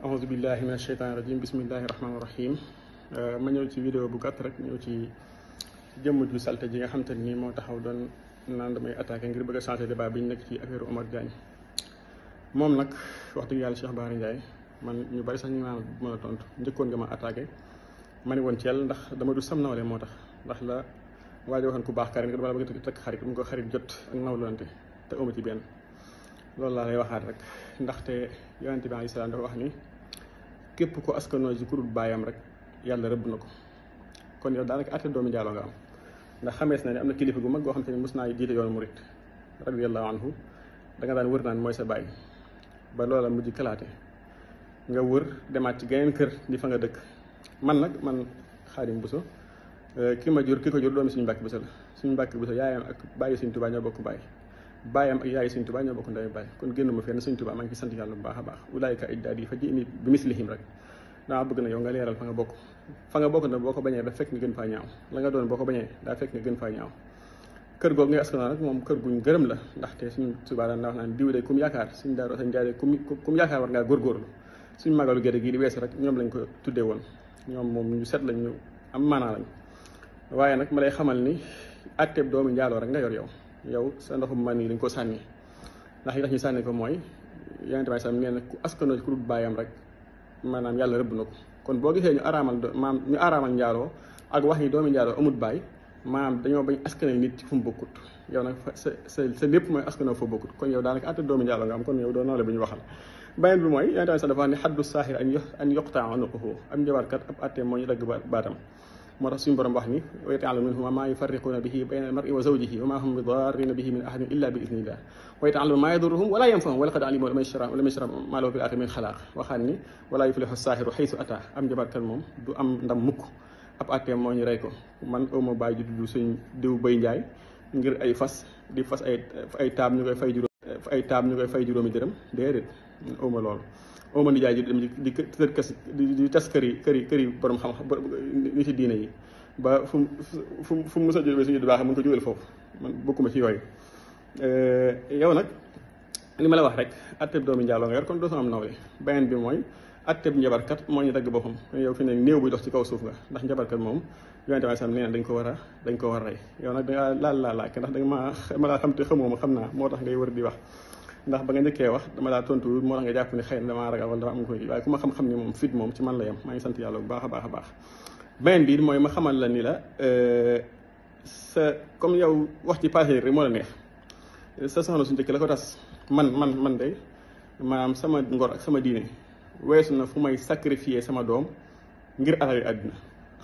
auzu billahi min asheytaani rajim bismillahi rahmaani rahim ma ñëw ci vidéo bu gàtt rek ñëw ci jëmm ju salte ji nga xam te ni moo taxaw doon naan damay attaqué ngir bëgg a changé débat bi ñu nekk ci affaire Omar Diagne. moom nag wax dëgg yàlla Cheikh Bara Ndiaye man ñu bari sax ñu naan mën a tontu njëkkoon nga ma attaqué ma ne woon ci yàlla ndax dama du sam nawle moo tax ndax la waaye waxoon ku baax karim nga dama la bëgg a takk xarit mu ko xarit jot ak nawlante te ëma ci benn loolu laa lay waxaat rek ndaxte yonent bi alayhi salaam dafa wax ni képp ko askanoo ji ku dul baayam rek yàlla rëbb na ko. kon yow daanaka àtte doomi njaaloo nga am ndax xamees na ne am na kilifa gu mag goo xam te ne mos naa jiite yoonu murit radiyallahu anhu da nga daan wër naan mooy sa baay ba loola mujj kalaate nga wër demaat ci geneen kër di fa nga dëkk. man nag man Xaadim Buso ki ma jur ki ko jur doomi suñu Mbàkke Buso la suñu Mbàkke Buso yaayam ak bàyyi Sëñ Tuubaa ñoo bokk baay baayam ak yaayi Sëñ Tuubaa ñoo bokk ndey baay kon génn ma fenn Sëñ Tuubaa maa ngi ci sant yàlla bu baax a baax ulaayika ajdaadi fa ji'ni bi mislihim rek daa bëgg na yow nga leeral fa nga bokk na boo ko bañee da fekk nga gën faa ñaaw la nga doon boo ko bañee daa fekk nga gën faa ñaaw kër googu ngay askanoo nag moom kër guñ gërëm la ndaxte suñu Tuubaa daan wax naan diw de kum yaakaar suñ daaru sañ jaay de kum yaakaar war ngaa góorgóorlu suñ magalu gerte gii di weesu rek ñoom lañ ko tuddee woon ñoom moom ñu set lañ ñu am maanaa lañ waaye nag ma lay xamal ni atteeb doomu njaaloo rek nga yor yow sa ndoxum man nii dañ ko sànni ndax li tax ñu sànni ko mooy yonent bi sam nee na ku askanoo ci ku dul baayam rek maanaam yàlla rëbb na ko. kon boo gisee ñu araamal njaaloo ak wax ni doomi njaaloo amut baay maanaam dañoo bañ askanal nit ci fu mu bokkut yow nag sa lépp mooy askanoo fa bokkut kon yow daanaka àtte doomi njaaloo nga am kon yow doo nawle bu ñu waxal. beneen bi mooy yonent bi sax dafa wax ne xaddu saaxir an yuqtaa unuquhu am njabarkat ab àtte moo ñu dagg baatam moo tax suñu borom wax ni wa yata'allamu minhuma maa yufarriquuna bihi bayna al-mar'i wa zawjihi wa maa hum bidarriina bihi min ahadin illa bi idnillah wa yata'allamu maa yadurruhum wa laa yanfa'uhum wa laqad alimu liman ishtarahu maa lahu fil aaxirati min xalaaq waxaat ni wa laa yuflihu saaxiru xaysu ataa am njabarkat moom du am ndam mukk ab àtte moo ñu rey ko man awma bàyyi ju tudd suñ diw bay njaay ngir ay fas di fas ay taab ñu koy fay juróomi dërëm déedéet awma loolu awma nijaay ji dem di tas këri borom xam-xam ni ci diine yi ba fu mu mos a jógee suñu baax mën ko jógal foofu man bokkuma ci yooyu. yow nag li ma la wax rek atteb doomi njaaloo nga yor kon doo am nawle beneen bi mooy atteb njabarkat moo ñu dagg boppam yow fi ne néew buy dox ci kaw suuf nga ndax njabarkat moom yonent bi sam nee na dañ ko war a rey yow nag dangaa laaj ndax danga ma laa xam te xamoo ma xam naa moo tax ngay wër di wax ndax ba nga njëkkee wax dama laa tontu moo tax nga jàpp ne xëy na damaa ragal wala dama am ko waaye ku ma xam-xam ni moom fit moom ci man la yem maa ngi sant yàlla bu baax a baax beneen bi mooy ma xamal la ni la comme yow wax ci passé rek moo la neex sa soxna suñu njëkk la ko tas man de maanaam sama ngor ak sama diine weesu na fu may sacrifier sama doom ngir alali àddina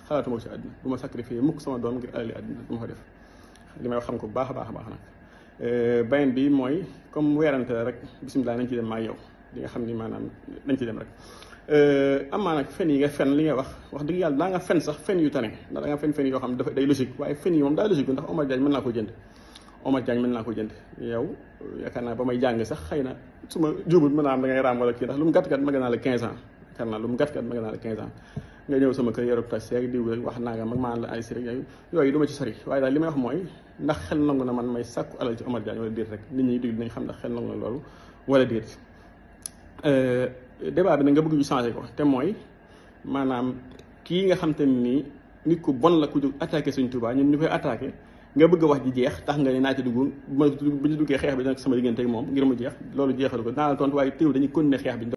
xalaatuma ko ci àddina bu ma sacrifier mukk sama doom ngir alali àddina du ma ko def li may wax xam ko bu baax a baax nag beneen bi mooy comme weerante la rek bisimilah nañ ci dem maa yow li nga xam ni maanaam nañ ci dem rek amaa nag fen yi nga fen li nga wax dëgg yàlla daa nga fen sax fen yu tane ndax da nga fen yoo xam ne dafa day logique waaye fen yi moom daa logique ndax Omar Diagne mën naa ko jënd yow yaakaar naa ba may jàng sax xëy na su ma juubut mën naa am da ngay raam wala kii ndax lu mu gàtt-gàtt ma gën naa la 15 ans yaakaar naa lu mu gàtt-gàtt ma gën naa la 15 ans nga ñëw sama kër yorub tas seeg diw wax naa nga mag maa la ay si rek yooyu du ma ci sori waaye daal li may wax mooy ndax xel nangu na man may sàkku alal ci Omar Diagne wala déet rek nit ñi dégg dinañ xam ndax xel nangu na loolu wala déet. débat bi nag nga bëgg ñu changé ko te mooy maanaam kii nga xam te ni nit ku bon la ku jóg attaqué Sëñ Tuubaa ñun ñu koy attaqué nga bëgg a wax ji jeex tax nga ne naa ci dugg bu ñu duggee xeex bi nag sama diggante ak moom ngir mu jeex loolu jeexalu ko naa la tontu waaye teew dañuy continuer xeex bi